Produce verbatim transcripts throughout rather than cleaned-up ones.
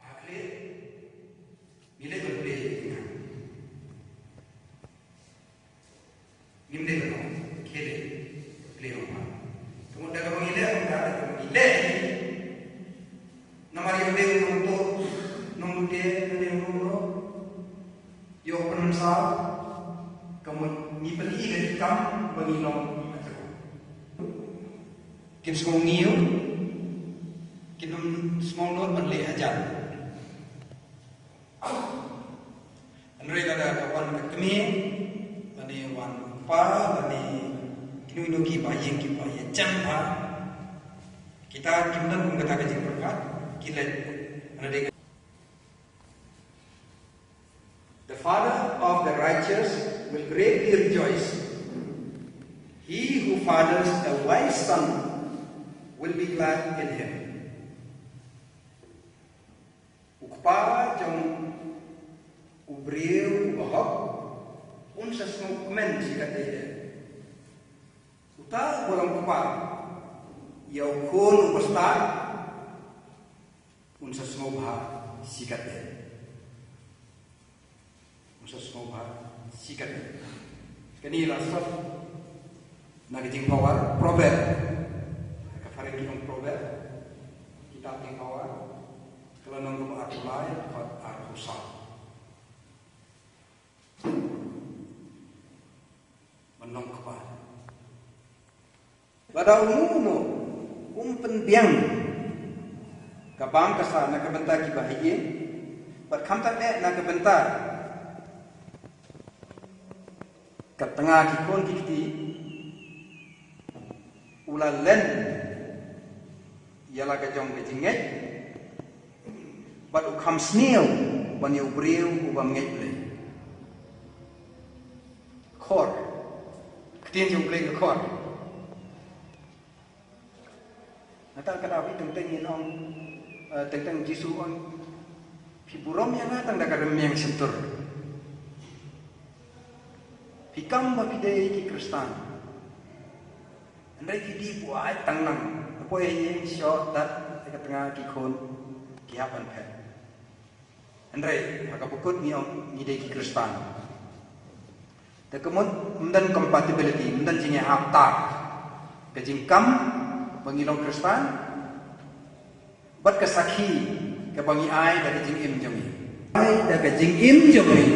Ha khleh, ngi leh ban plie ïa ki nga. Ngim dei ban ong, khie leh, plie ong ma. Ka mut da kaba ngi leh, da kaba ngi leh. Namar ïa u dei u nongtuh, nongluti, u dei u nongtuh. Ïoh pynmynsaw, ka mut ngi pyni ka jingkam ba ngi long ha ka. Kim sngew ngiew, kim sngew nud ban leh hajan. Hynrei lada ka wan ka kmie, lane wan u kpa, lane kino kino ki bahaïing kiba ïajan bha, kita kim don kum kata ka jingpyrkhat, ki leit, hynrei dei ka The father of the righteous will greatly rejoice. He who fathers a wise son will be glad in him. U kpa jong u briew u bahok, un sa sngewkmen shi katdei. Uta uba long kpa ïa u khun u bastad, un sa sngewbha shi katdei. Un sa sngewbha shi katdei. Kane la sot na ka jingpawar Proverb. Ka phareng ki ong Proverb. Kitab jingpawar. Ka lynnong kaba arphew lai, dkhot arphew saw. Ban long kpa. Lada uno uno um pynbiang ka bam ka sa na ka bynta ki bahaïing, bad khamtam eh na ka bynta ka tnga ki khun ki kti, u la len ïa la ka jong ka jingngeit, bad u kham sniew ban ïa u briew u bym ngeit Blei. Khor. Ktien jong U Blei ka khor. Nangta ka David teng teng ngin ong, eh, teng teng Jisu ong, phi burom ïa nga tang da ka rmiang shyntur. Phi kam ba phi dei ki Khristan. Hynrei phi die buaid tang nang. Hapoh ïing shoh dat ïa ka tnga ki khun ki hap ban phet. Hynrei ha kaba kut ngi ong ngi dei ki Khristan. Te ka mut ym don compatibility, ym don jingïahap tak ka jingkam ba ngi long Khristan bad ka sakhi kaba ngi ai da ka jingim jong ngi. Ai da ka jingim jong ngi.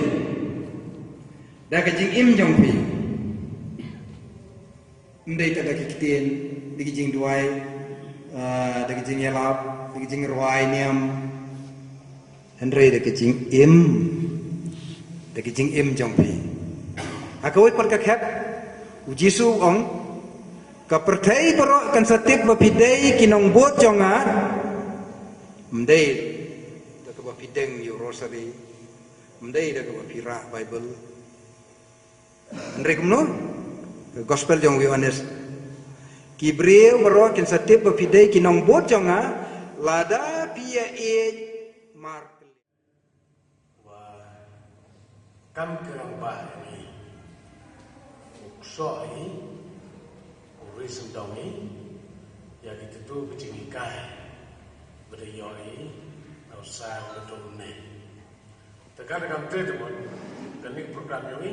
Da ka jingim jong phi. Ym dei tang da ki ktien, da ki jingduwai, ah, da ki jingïalap, da ki jingrwai niam. Hynrei da ki jingim, da ki jingim jong phi. Ha kawei pat ka khet, u Jisu u ong, ka pyrthei baroh kan sa tip ba phi dei ki nongbud jong nga. Ym dei da kaba phi deng ïa u rosary, ym dei da kaba phi rah Baibl. Hynrei kumno? Gospel jong u Ïoannis. Ki briew baroh kin sa tip ba phi dei ki nongbud jong nga, lada phi ïa ïeit markylliang. Wa kam ki rangbah ïa ngi. U ksoh ïa ngi, u ri sngewdong ïa ngi, ïa kito ki jinghikai ba da ïoh ïa ngi na u Saw October ne. Te ka da kam trei te bun, kane ka program jong ngi,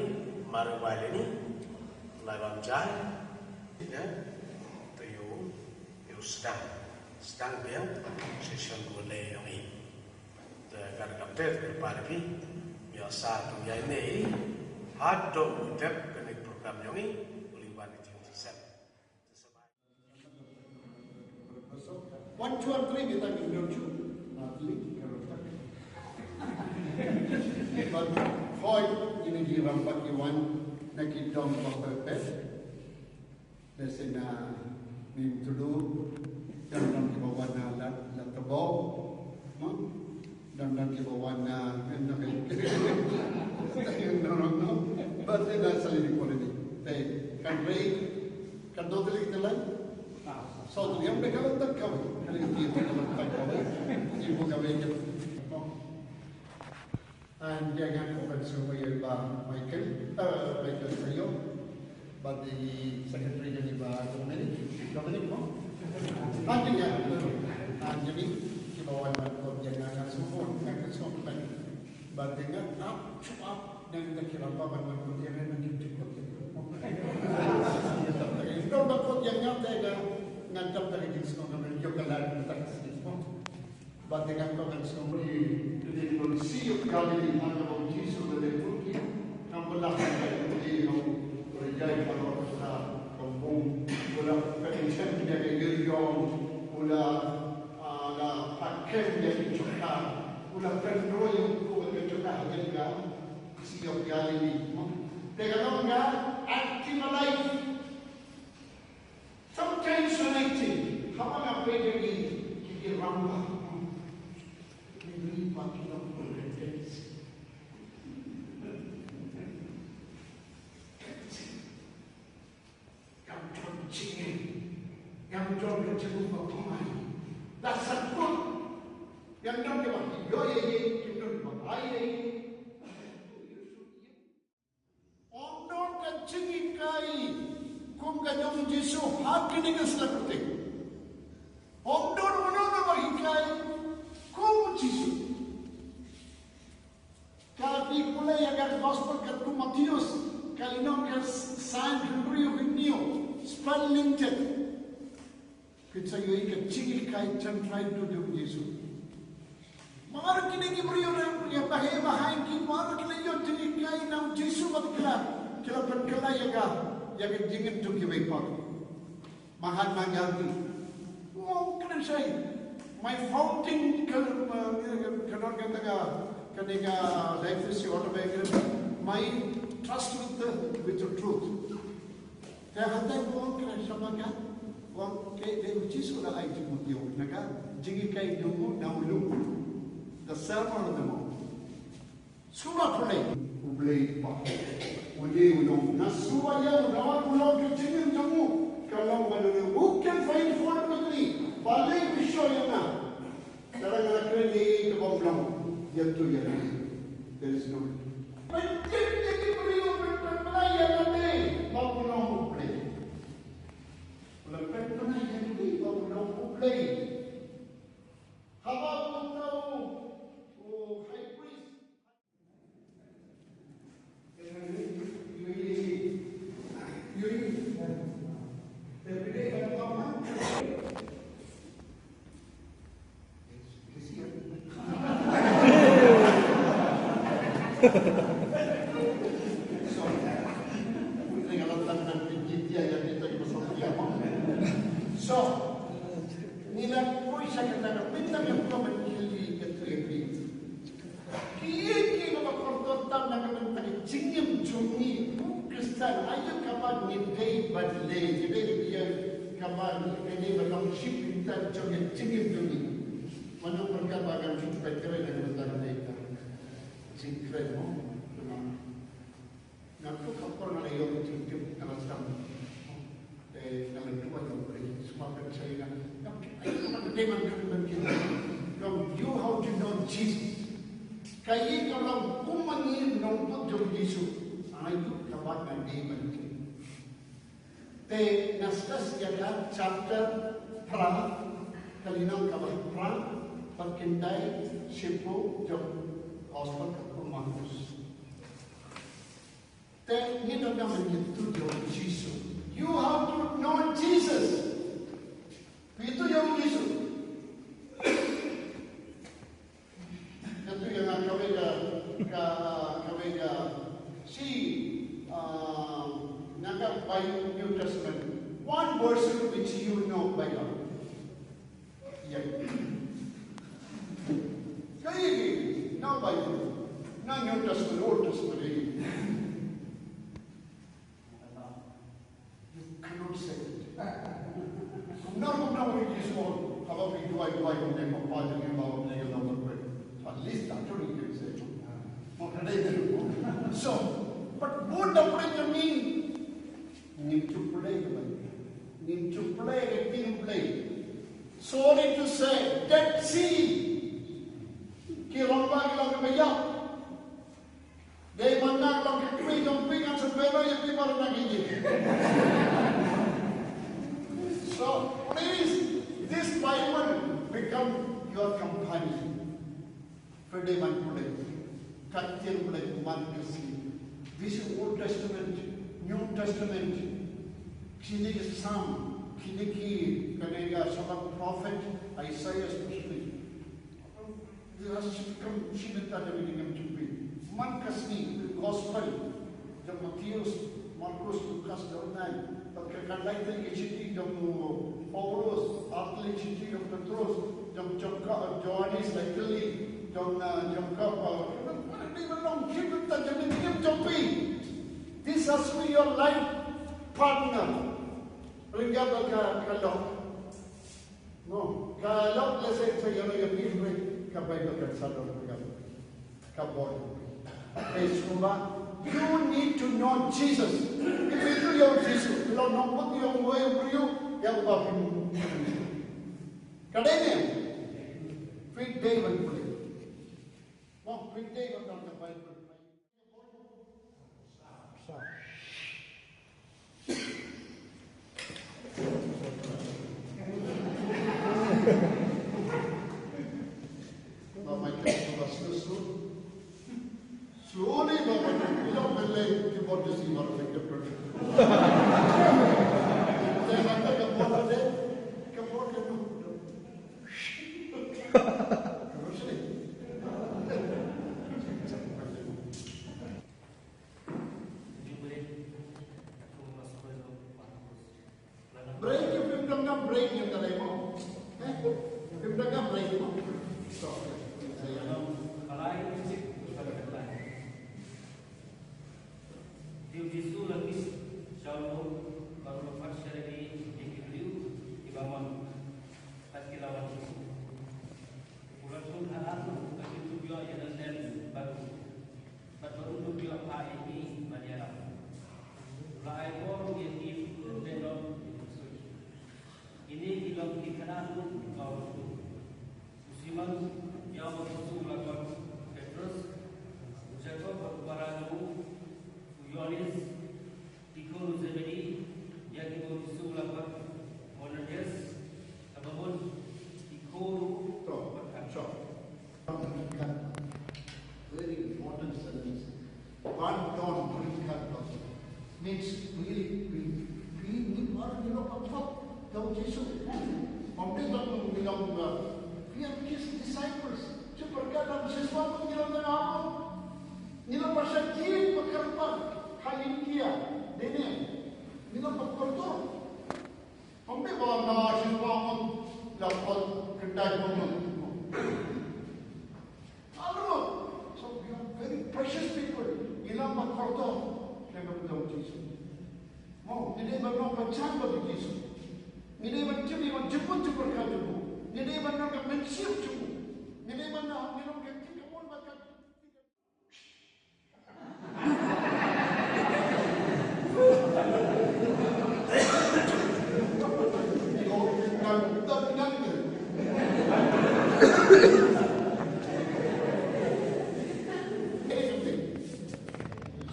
mar wai lei ni, lai bam jai, ne, te ïoh, ïoh sdang, sdang biang, session ba lei jong ngi. Te ka da kam trei te bun, para phi, ïoh sa tu ïa ne, hato u tep kane ka program jong ngi, u li wan jing jing sep. One, two, and three, kita ni, no, two. Ah, three. But, hoi, ini di rampak iwan, na ki dong bakal pet. Desena Ning tudu, dang dang kiba wan na la la tabo. Mo? Dang dang kiba wan na na ka. Dang dang no. Ba te na sa ni ko ni. Te kan rei kan do te te lai. So tu yang be ka la tak ka. Kan rei te ka la tak ka. Ibu ka be ke. Mo? And ïa nga kyrpad sngewbha ïa i Bah Michael, eh, Michael Sayo, bad i secretary jong i Bah Dominic, Dominic mo? And ïa, and ïa i, kiba wan ban kot ïa nga, nga sngewbha, nga sngewbha. Bad ïa nga ap shu ap na ka kiba ban ban kot ïa nga na ki kot ïa nga. Ïa tap ta ka, ïa nga ban kot ïa nga ta ïa nga, nga tap ta ka jingsngew nga ban ïoh ka lad ta ka jingsngew. Bad te ngan ong ngan sngewbha ïa ki, te ki don Sea of Galilee, ha kaba u Jisu u la leh lut ki, namar ba la ka ïa ki, ki ïa ki rjai halor ka bong, u la pynïaid ïa ki ïing jong, u la, ah, la pynïaid ïa ki jaka, u la pynroi ïa ki jaka ha ka Sea of Galilee. Te ka long ka active life. Sometimes when I think, haba nga peit ïa ki, ki, ki rangbah, ki rangbah ki long ko ka tendency. Ïa don jingim, ïa don ka jingim ba pyngai. Da sa kut, ïa don ka ba ki ïoh ïa ki, ïa don ka ba ai ïa ki. Ym don ka jinghikai kum ka jong u Jisu ha kine ki slap pyrthei. Ym don uno uno ba hikai kum u Jisu. Ka phi pule ïa ka gospel katkum u Mathaios, ka lynnong ka saiñ hynriew hynñiew, spah lynter. Phin sa ïohi ka jinghikai jong u Trai, u Jisu. Mar kine ki briew, ïa ba heh ba haiñ ki, mar ki la ïoh jinghikai na u Jisu bad ki la, ki la pynkylla ïa ka, ïa ka jingim jong kiwei pat. Mahatma Gandhi. Wow, kane shai. My founding, ka, ka, ka, ka, kane ka life history autobiography. My trust with the, with the truth. Te hynrei u ong kane, sha ma ka, u ong ka dei u Jisu la ai jingmut ïa u, na ka jinghikai jong u na u lum. The Sermon on the Mount. Sngewbha pule. U Blei Kpa. U dei u long. Nga sngewbha ïa u, namar u long ka jingim jong u. Ka long ba u, who can find fault with me? Balei phi shu ïa nga? Lada nga la kren ïa ka bym long, ïa tu ïa tu. There is no. Pynjot ïa ki briew, pynpynbna ïa lade ba u long U Blei. Lada pynpynbna ïa lade ba u long U Blei. Haba uta u, u high priest. So, ngi la poi sha kata ka bynta ka program ngi la ïa trei. Kiei kiei kiba kordor tam na ka bynta ka jingim jong ngi u Khristan, aïu kaba ngi dei ban leh, ngi dei ïa kaba ngi dei ban long shiphew bynta jong ka jingim jong ngi. Mano pyrkhat ba ngan shu peit kren na ka bynta ka dei ka jingkren mo. Nga tu ka por nga la ïoh ka jingtip, nga la sdang. Te nga la duwai ïa U Blei, sngewbha pynshai ïa nga. Nga tip ai ka ban dei ban kren ban kren. Long, you have to know Jesus. Kaei ka long kum ma ngi nongbuh jong u Jisu. Aïu kaba nga dei ban kren. Te nga stress ïa ka chapter phra, ka lynnong kaba phra, bad khyndai, shiphew jong gospel katkum u Markos. Te ngi donkam ban ïathuh ïa u Jisu. You have to know Jesus. Ïathuh ïa u Jisu. Ïathuh ïa nga kawei ka, ka, kawei ka, shi, ah, na ka Bible New Testament. One verse which you know by heart. Ïa. Kaei, na Bible, na New Testament, Old Testament, eh. You cannot say it. At least that's what you can say. So, but what does it mean? Ngim ju pule ka Baibl. Ngim ju pule ka ktien Blei. Sorry to say, Dead Sea ki long ba ki long kaba ïap. Dei ba nga long ka kmie jong phi, ngan sa pynbna ïa phi ba na ki. So please, this Bible become your companion. Phi dei ban pule ka ktien Blei man ka sngi. This is Old Testament, New Testament. Kine ki Psalm, kine ki, kane ka Psalm, prophet Isaiah especially. This has become shi bynta jong ngi, jong phi. Man ka sngi, gospel jong Mathaios, Markos, Lukas, John nine. Bad ka, ka lai tylli ki shithi jong u Paulus, ar tylli ki shithi jong u Petros, jong, jong ka, Johannes lai tylli, jong, uh, jong ka, uh, dei ban long shi bynta jong ngi, jong phi. This has to be your life partner. Pynjah ka, ka lok. No, ka lok lehse sa ïa, ïa phi, ka Baibl kan sa don ka, ka bor. Phi sngewbha, you need to know Jesus. Phi to know Jesus. Lo nong bak ïa u wei u briew, ïa u ba phi. Ka dei ne? Phi dei ban pule. Mo, phi dei ban don ka Baibl. Slowly, Baba, you don't play keyboard this, you are like the product. Then after the board, the keyboard can do. Break, if you don't break, you can break. Eh? If you don't break, you know. So, Te u Jisu u la mih sha u lum bad u la phah sha lade ïa ki briew kiba mon, bad ki la wan sha u. U la thung ha arngut bad kim ju ïoh ïa lade ban ïarap, bad baroh kim ju ïoh ïa ki ban ïarap. U la ai bor ïa ki ban pyndonkam ïa ki ksuid. Kine ki long ki khynnah arngut ba u la thung. U Simon, ïa uba u Jisu u la khot Petros, u Jakob bad u para jong u, u Ïoannis, ki khun u Zebedi, ïa kiba u Jisu u la khot Boanerges, kaba mut ki khun u Tok. Very important sentence. Ban don ryngkat bad u. Means, phi, phi, phi, ngi baroh ngi long ka pop jong u Jisu. Ym dei tang ngi long, uh, we are his disciples. Shu pyrkhat, ym shisha ngi long tang arngut. Ngi long ba shah jied ba kyrpad ha India, dei ne? Ngi long ba kordor. Ym dei ba na shisha ngi la pop kyntait ngi. Arngut. So we are very precious people. Ngi long ba kordor. Ngi long ba kordor Jisu. Mo, ngi dei ban long ba jan bad u Jisu. Ngi dei ban jubab, ban jubab jubab ka jubab. Ngi dei ban long ka mynsiem jong u. Ngi dei ban long, ngi long ka jingkyrkhu ba ka.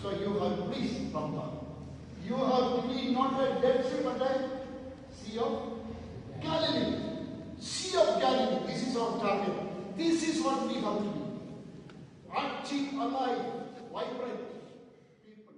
So you have missed, Papa. You have been not a Dead Sea, but a Sea of Galilee. Sea of Galilee. This is our target. This is what we have to be. Active, alive, vibrant people.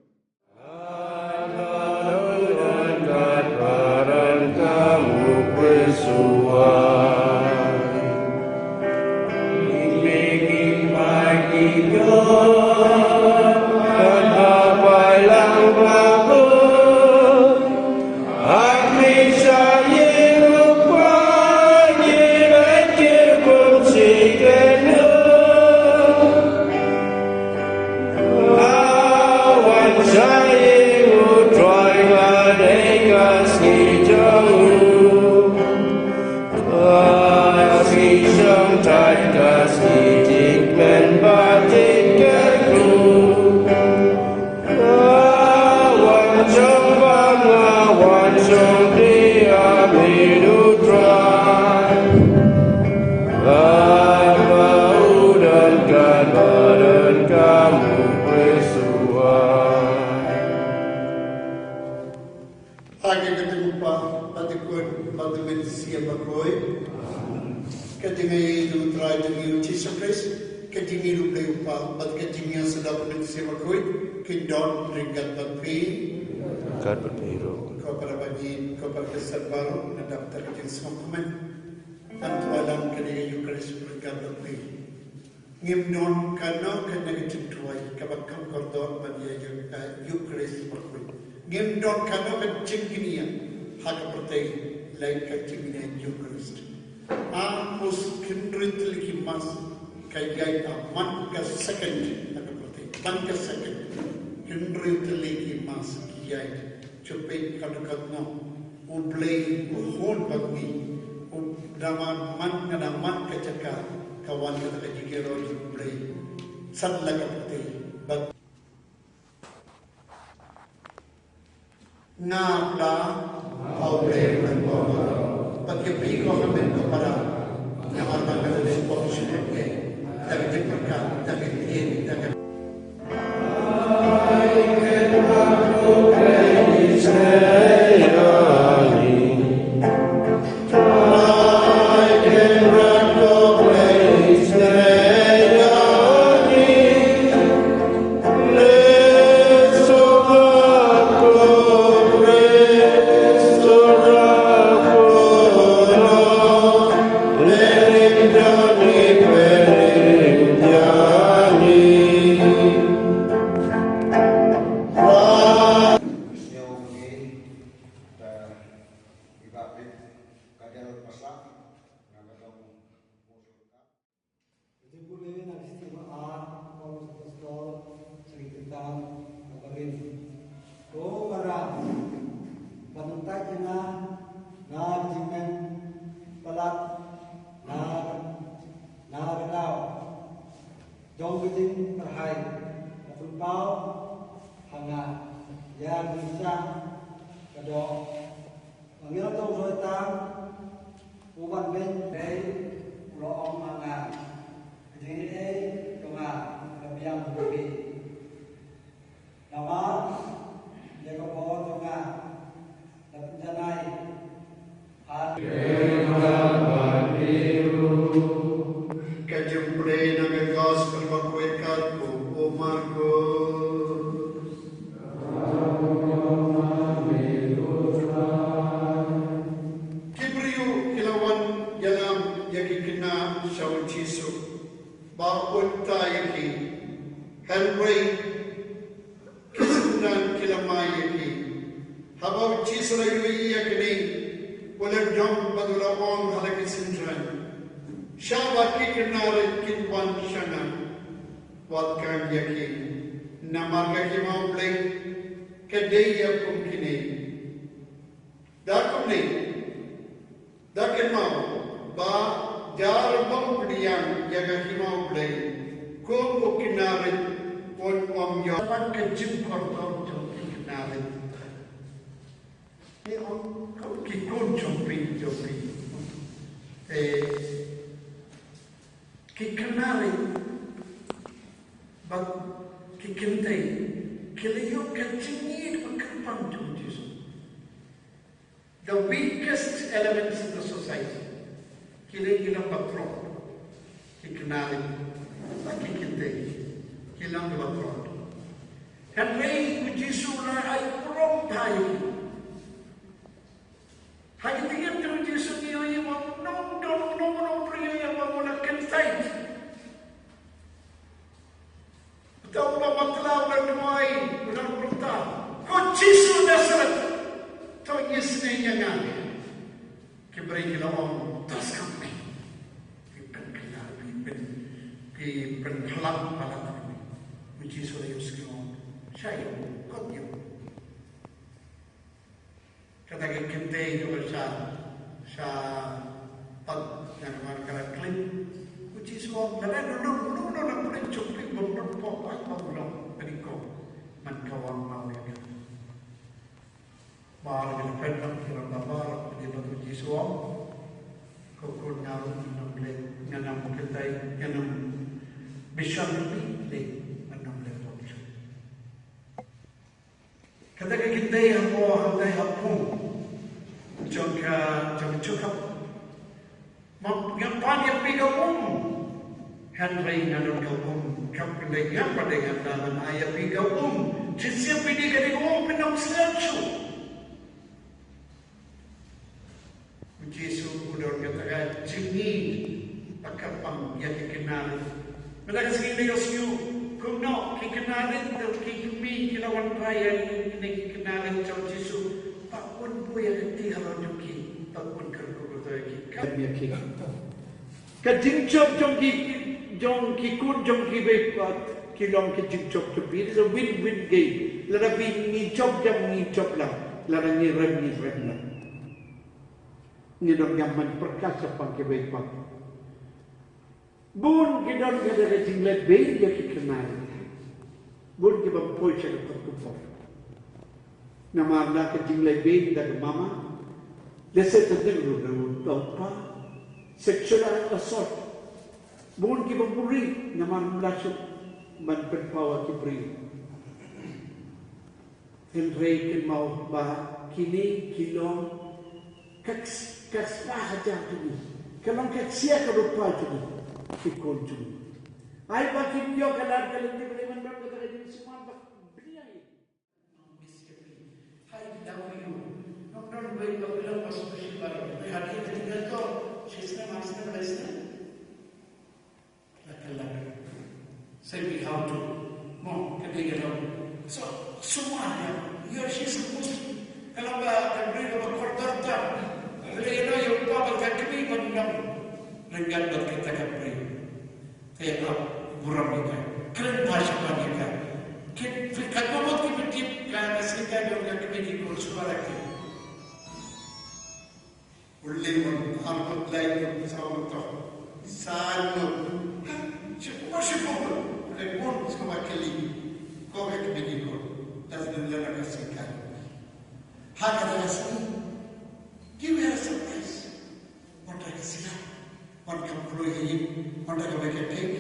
Jong tight ka sngi jingkmen ba jingkyrkhu. Nga wan shong bad nga wan shong diam ïa u Trai. Bad ba u don katba don ka mut briew suba. Ha ka kyrteng u Kpa bad u Khun bad u Mynsiem Bakhuid. Ka jingïeit u Trai jong ngi u Jisu Khrist, ka jingïeit u Blei u Kpa bad ka jingïasyllok u Mynsiem Bakhuid kin don ryngkat bad phi. Ryngkat bad phi ruh. Ko para bangeit, ko para Khristan baroh, na daptar ka jingsngewkmen, ngan duwai lang kane ka Eukharist ryngkat bad phi. Ngim don kano kano ka jingduwai kaba kham kordor ban ïa ka Eukharist bakhuid. Ngim don kano ka jingkñia ha ka pyrthei lait ka jingkñia Eukharist. Ar phew hynriew tylli ki Mass ka ïaid ha man ka second ha ka pyrthei. Man ka second. Hynriew tylli ki Mass ki ïaid. Shu peit katno katno u Blei u hun bad ngi. U da man, man, nga da man ka jaka ka wan kata ka jingïaroh jong u Blei. San la ka pyrthei bad nga la ha u Blei u Blei ko. Bad ki phi ko ka men ko para. Namar ba ka dei ko shu ke. Da ka jingpyrkhat, da ka jingïeit, da ka Ka jingpule na ka shithi ba ar Paulus Apostol sha ki kyrteng na Korinth. Ko Maria, ban tait ïa nga na ka jingmen palat, na ka, na ka daw jong ka jingpyrhai, ba pynpaw ha nga ïa ka jingshah ka doh. Angel jong u Soitan u wan beiñ, dei u la ong ma nga, ka jingaiei jong nga ka biang ha phi. Namar ïa ka bor jong nga la pynjanai ha ka jingpule na ka Gospel bakhuid katkum u Markos. Ki briew ki la wan ïalam ïa ki khynnah sha u Jisu ba un tai ïa ki. Hynrei ki synran ki la mai ïa ki. Haba u Jisu u la ïohi ïa kane, u la dom bad u la ong ha la ki synran, shah ba ki khynnah rit kin wan sha nga, wat khan ïa ki, namar ka hima u Blei ka dei ïa kum kine. Da kumne, da kynmaw ba jar ba u pdiang ïa ka hima u Blei kum u khynnah rit, un ym ïoh ban ka jingkordor jong ki khynnah rit. Te ong, ki khun jong phi, jong phi. Te ki khynnah rit bad ki kynthei ki la ïoh ka jingïeit ba kyrpang jong u Jisu. The weakest elements in the society. Ki long, ki long batroh. Ki khynnah rit bad ki kynthei ki long batroh. Hynrei u Jisu u la ai burom bha ïa ki. Ha ki jingim jong u Jisu ngi ïohi ba ym don uno uno u briew uba u la kyntait. Uta uba matlah u la duwai, u la kumta, "Ko Jisu Nasaret, to ngi sneng ïa nga." Ki briew ki la ong, "To skam me. Phi pynkhynnah, phi pyn, phi pynhla palat ïa me." U Jisu u la ïohsngew, "Sha ïa u, khot ïa u." Kata ka kynthei kaba sha, sha pat, namar ka la khlem Lada nunu nunu na pule chukri bom bom pop ai bom long pedi ko man kawang mau ya. Bar ya pen nak kira babar pedi batu jisuam. Ko kun ngaru nang le nganam ketai nganam bisan ni le nganam le bom. Kata ka kyntien ha pdeng ha pung jong ka jong ka jukap. Ma nga pan ïa phi ka um. Hynrei nga don ka um. Kam kyntien nga pat dei nga ban ai ïa phi ka um. Shisha phi dei ka dei ka um phin ym slem shuh. U Jisu u don kata ka jingïeit ba ka pang ïa ki khynnah. Mynta ka sngi ne ka sngi kumno ki khynnah, ki kmie ki la wan trai ïa kine ki khynnah jong u Jisu. Ba un buh ïa ka kti halor jong ki, ba un kyrkhu kyrdoh ïa ki. Ka ïa ki. Ka jingjop jong ki, jong ki khun jong ki bad ki long ka jingjop jong phi. It is a win-win game. Lada phi ngi jop jam ngi jop lang. Lada ngi rem ngi rem lang. Ngi don jam man pyrkhat shaphang ki bad. Bun ki don ka da ka jingleh beiñ ïa ki khynnah. Bun ki bym poi sha ka por ka por. Namar na ka jingleh beiñ da ka mama. Lehse tang ruh da u pa. Sexual assault. Bun ki bym puri namar ym lah shuh ban pynpaw ïa ki briew. Hynrei kynmaw ba kine ki long ka ks-, ka spah hajar jong ngi. Ka long ka ksiar ka rupa jong ngi. Ki khun jong ngi. Ai ba kin ïoh ka lad ka lynti ba dei ban don kata ka jingsumar ba bniah. Hai, love you. Nong don wei ba bilang ba special baroh. Hai, hati ka tinggal ko. Shisnem, harsnem, laisnem. La ka lak. Say we how to. Mo, ka dei ka long. So, sumar ïa. He or she supposed to. Ka long ba, ka briew kaba kordor tam. Ka lei ïa u pa bad ka kmie ban long ryngkat bad kata ka briew. Te ap burom ïa ka. Kren bha shaphang ïa ka. Kit, ka kmot ki btip ka, ka sngewthuh ïa ka kmie ki khun sumar ïa ki. Ulle mon, arput lai mon, saw mon tok. San mon. Shi kuma shi kuma. Ulle mon, shi kuma kali. Ko ka kmie ki khun. Das dan lana ka singkat. Ha ka da sini. Give her a surprise. What a sila. Wan ka puloi ka ïing, wan da ka bai ka kek,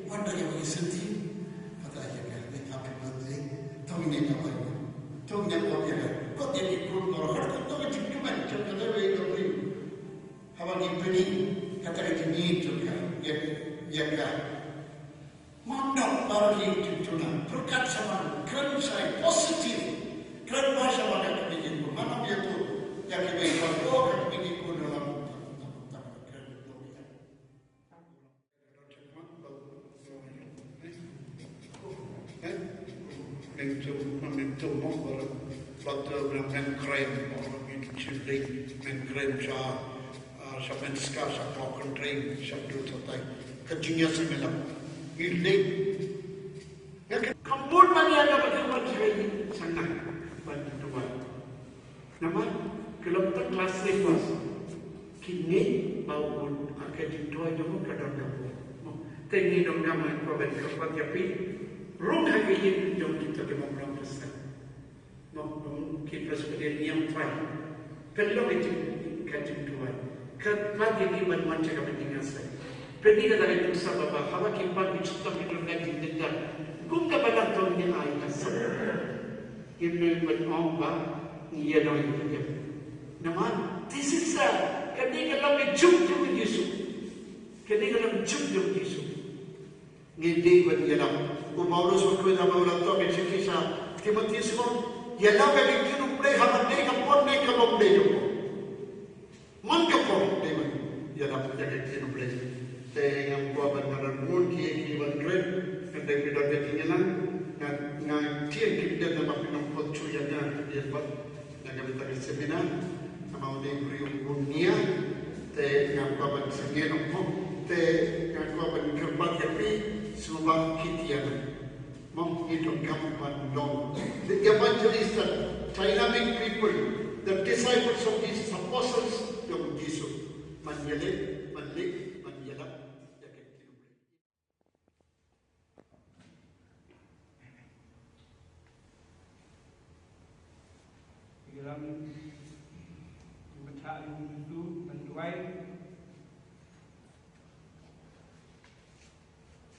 wan da ka bai ka senti. Kata ïa ka, ïa ka happy birthday. Tong ïa ka bai. Tong ïa ka bai ka. Kot ïa ki khun ko, har ka tong ka jingkmen, jong ka dei bai ka bri. Haba ngi pyni, kata ka jingïeit jong ka, ïa, ïa ka. Mano baroh ki jingtuna, pyrkhat shaman, kren shai positive, kren bha shaman ïa ka kmie ki khun, mano ïa tu, ïa ki bai khun, oh, ka kmie ki khun dalam, men tu, men tu mo, baroh, baroh tu, men kren, baroh ngi tu chim ding, men kren sha, ah, sha men ska, sha klok kren, sha tu, sha tai. Ka jingïaseng ïa la. Ngi leh. Ïa ka. Ka mut ban ïa ka ba ka ban shai ni. Sana. Ban tuan. Namar ka long tang klas three pass. Ki ngeit ba un ha ka jingduwai jong ka don ka bor. Te ngi don ka man ko ban ka pat ïa phi. Rung ha ka ïing jong kita ki mong rong Khristan. Mo, mo, ki Presbyterian niam trai. Ka long ka jing, ka jingduwai. Ka pat ïa ki ban wan sha ka ban jingïaseng. Pynban ka dei tu sabab ba haba ki pan ki shu tam ki don ka jingdendam. Kum ka balang tong ngi ai ka sa. Ngim ne ban ong ba ngi ïa dei ïa ki. Namar this is a, kane ka long ka juk jong u Jisu. Kane ka long juk jong u Jisu. Ngi dei ban ïalap. U Paulus u kyrpad ha u la to ka shithi sha Timothi sngewbha ïalap ïa ka ktien U Blei ha kane ka por ne kaba U Blei u. Man ka por dei ban ïalap ïa ka ktien U Blei. Te ngam kwah ban ïa don bun ki, ki ban kren. Hynrei phi don ka jingïalang. Nga, nga tieng ki bynta ba phin ym khot shuh ïa nga, ïa nga. Nga, nga mynta ka seminar. Namar u dei u briew u bun nia. Te nga kwah ban sngewthuh ïa u. Te nga kwah ban kyrpad ïa phi. Sngewbha ki tieng. Mom, ngi donkam ban long the evangelists, the dynamic people, the disciples of Jesus, apostles jong u Jisu. Ban ïaleh, ban leh, ban ïalap ïa ka ktien.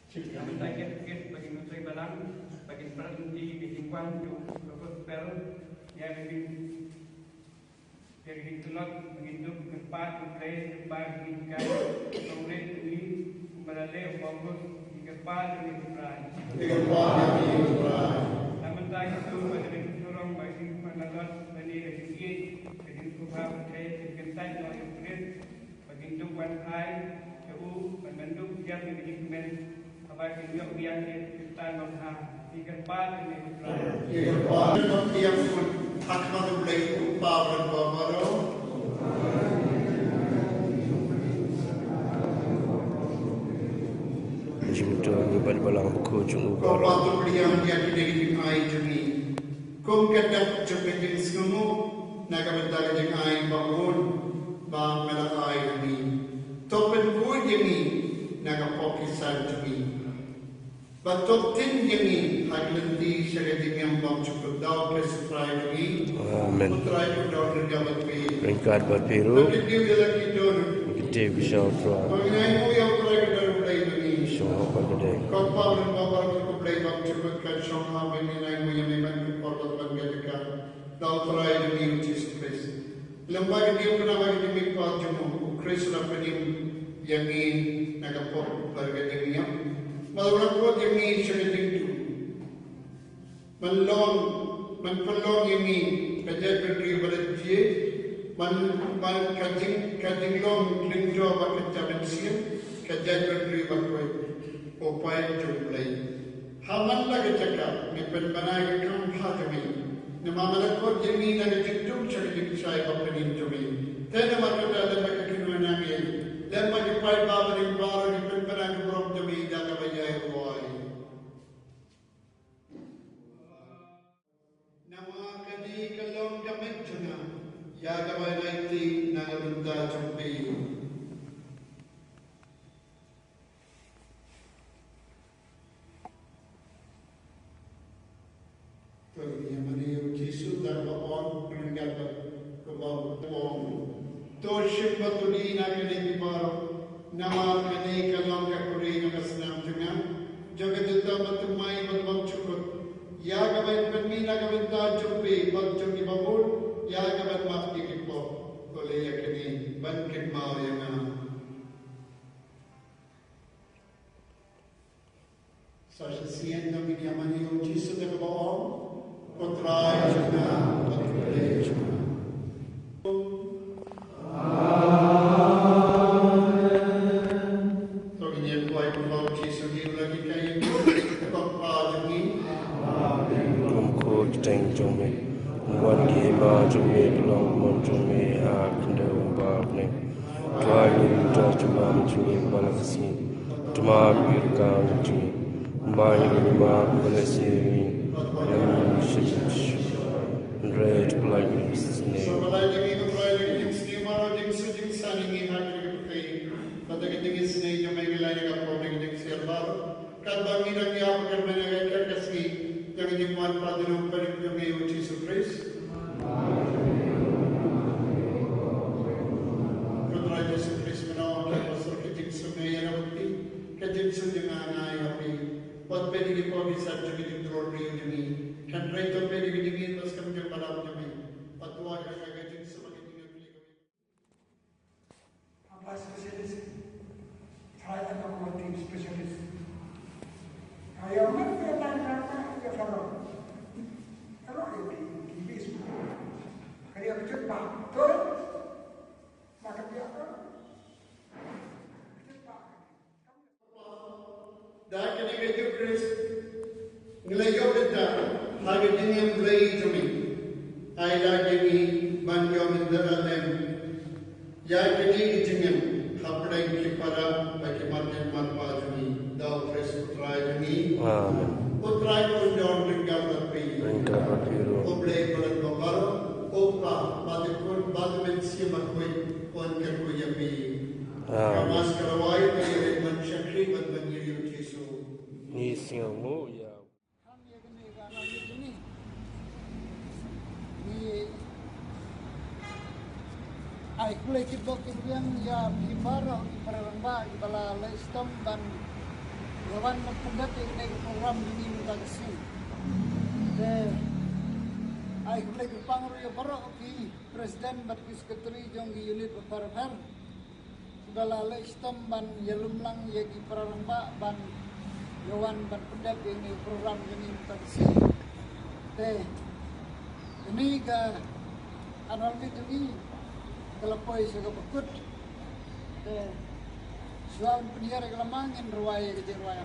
Ïa mynta kit kit ba ngin ïa soi balang, ba ngin pyrshang ïa ka jingkwah jong ka gospel, ïa ka jing, ïa ka jingtlot, ba ngin dup kyrpad ïa U Blei, kyrpad ïa ka jinghikai, ba U Blei u ngi, kumba la leh u Paulus, ngi kyrpad ïa U Trai. Ngi kyrpad ïa U Trai. Ïa mynta ngi sngewthuh ba ka jingthrang, ba ka jingkmen, ka jingkmen, ka jingïeit, ka jingkyrpad, ka jingkyntait noh ïa U Khrist. Ba kin dup wan phai sha u, ban, ban dup ïa ka jingkmen, haba kin ïoh biang ïa ka jingkyrpad long ha, ïa ka jingkyrpad jong U Trai. Ïa ka jingkyrpad jong U Trai. Ha khmat U Blei U Kpa bad U Bah baroh. Jingmut jong u bad balang bakhuid jong u baroh. Ko Kpa to pdiang ïa kine ki jingai jong ngi. Kum ka dak jong ka jingsngewnguh na ka bynta ka jingai ba bun ba me la ai ïa ngi. To pynkhuid ïa ngi na ka pop ki san jong ngi. Bad to ktien ïa ngi ha ka lynti sha ka jingim bymjukut. Da U Khrist U Trai jong ngi. Amen. U Trai un don ryngkat bad phi. Ryngkat bad phi ruh. Bad ïa ki dei ki don. Ki dei ki sha U Trai. Ba ngi ainguh ïa U Trai ka dei U Blei jong ngi. Shong ha ka dei. Ko Kpa, Ko Kpa, Ko Blei bymjukut, kan shong ha ba ngin ainguh ïa me man ka por bad man ka jaka. Da U Trai jong ngi U Jisu Khrist. Lem bad ka jingpynïap bad ka jingmihpat jong u, U Khrist u la pynim ïa ngi na ka pop bad ka jingïap. Bad u la kut ïa ngi sha ka jingduh. Ban long, ban pynlong ïa ngi ka jaitbynriew ba la jied, ban, ban ka jing, ka jinglong lyngdoh bad ka jabieng sien, ka jaitbynriew ba khuid, u paid jong U Blei. Ha man la ka jaka me pynbna ïa ka kam bha jong me. Namar me la kut ïa ngi na ka jingdum sha ka jingshai ba pynïeng jong me. Te namar kata lem bad ka kynhun nongïalam, lem bad ki paidbah barim baroh ngi pynbna ka burom jong me da kaba ïai rwai. Namar kane ka long ka met jong nga, ïa kaba ngi la ïathuh na ka bynta jong phi. To ngin ïa mane ïa U Jisu da kaba ong, ryngkat bad kumba u ong. To shim bad to die na kane phi baroh, namar kane ka long ka khuri na ka snam jong nga, jong ka jingthoh bad thymmai bad bymjukut, ïa kaban pynmih na ka bynta jong phi bad jong kiba bun, ïa kaban map ïa ki pop. To leh ïa kane ban kynmaw ïa nga. Sa shisien ngin ïa mane ïa U Jisu da kaba ong, Ko Trai jong nga bad Ko Blei jong nga. Amen. To ngin ïa duwai kumba U Jisu u la hikai ïa ngi, Ko Kpa jong ngi. Amen. Kum ko kteng jong me, wan ki hima jong me, ki long mon jong me ha khyndew baroh ne. Trai ngi ruh da jingmam jong ngi ba la ka sngi. Tymmen ïa ka jong ngi. Tymmen ïa ka jingmam ba la ka sngi. Ïa ngi sha jingshit. Hynrei to pynlait ngi na ka jingsniew. Sa pynlait ïa ngi ko Trai na ka jingsniew baroh, jingsuk jingsaiñ ïa ngi ha kane ka pyrthei. Bad da ka jingisynei jong me ngi lait ïa ka pop na ka jingsiar baroh. Katba ngi dang ïap, katba ngi dang ïap, ka sngi, ïa ka jingwan pat jong u Khun jong me U Jisu Khrist. Ko Trai Jisu Khrist, mynno ki apostol ki jingsuk nga ïa nga bad phi, ka jingsuk jong nga nga ïa phi. Wat peit ïa ki pop ki san jong ka jingdrot briew jong ngi, hynrei to peit ïa ka jingïeit bad skhem jong u Balang jong me. Bad to ai ïa nga ka jingsuk bad ka jingïeit. Apa specialist? Try and come team specialist. Kaya mat ya tan kata ya kalau. Kalau ya di di bis. Kaya kejut pak. Betul? Maka dia apa? Kejut pak. Da kane ka Eucharist ngi la ïoh bynta ha ka jingim Blei jong ngi. Ai lad ïa ngi ban ïoh bynta lem ïa kane ka jingim hapdeng ki para bad ki marjan marpa jong ngi. Da U Khrist U Trai jong ngi. Amen. U Trai un don ryngkat bad phi. Ryngkat bad phi ruh. U Blei ba leh ba baroh, U Kpa bad U Khun bad U Mynsiem Bakhuid un kyrkhu ïa phi. Amen. Ka Mass ka la wai, to ïa rit ban shakri bad ban ngeit ïa U Jisu. Ngi sngewnguh ïa u. Kham ïa kane ka rangbah jong ngi. Ngi ai khublei kyrpad kyrpad ïa phi baroh ki para rangbah kiba la leh shitom ban Ïa wan ban pyndep ïa kane ka program jong ngi mynta ka sngi. Te ai khublei kyrpang ruh ïa baroh ki president bad ki secretary jong ki unit bapher bapher. Ba la leh shitom ban ïalum lang ïa ki para rangbah ban ïa wan ban pyndep ïa kane ka program jong ngi mynta ka sngi. Te kane ka annual meet jong ngi ka la poi sha kaba kut. Te shuwa ban pynhiar ïa ka lama ngin rwai ïa ka jingrwai.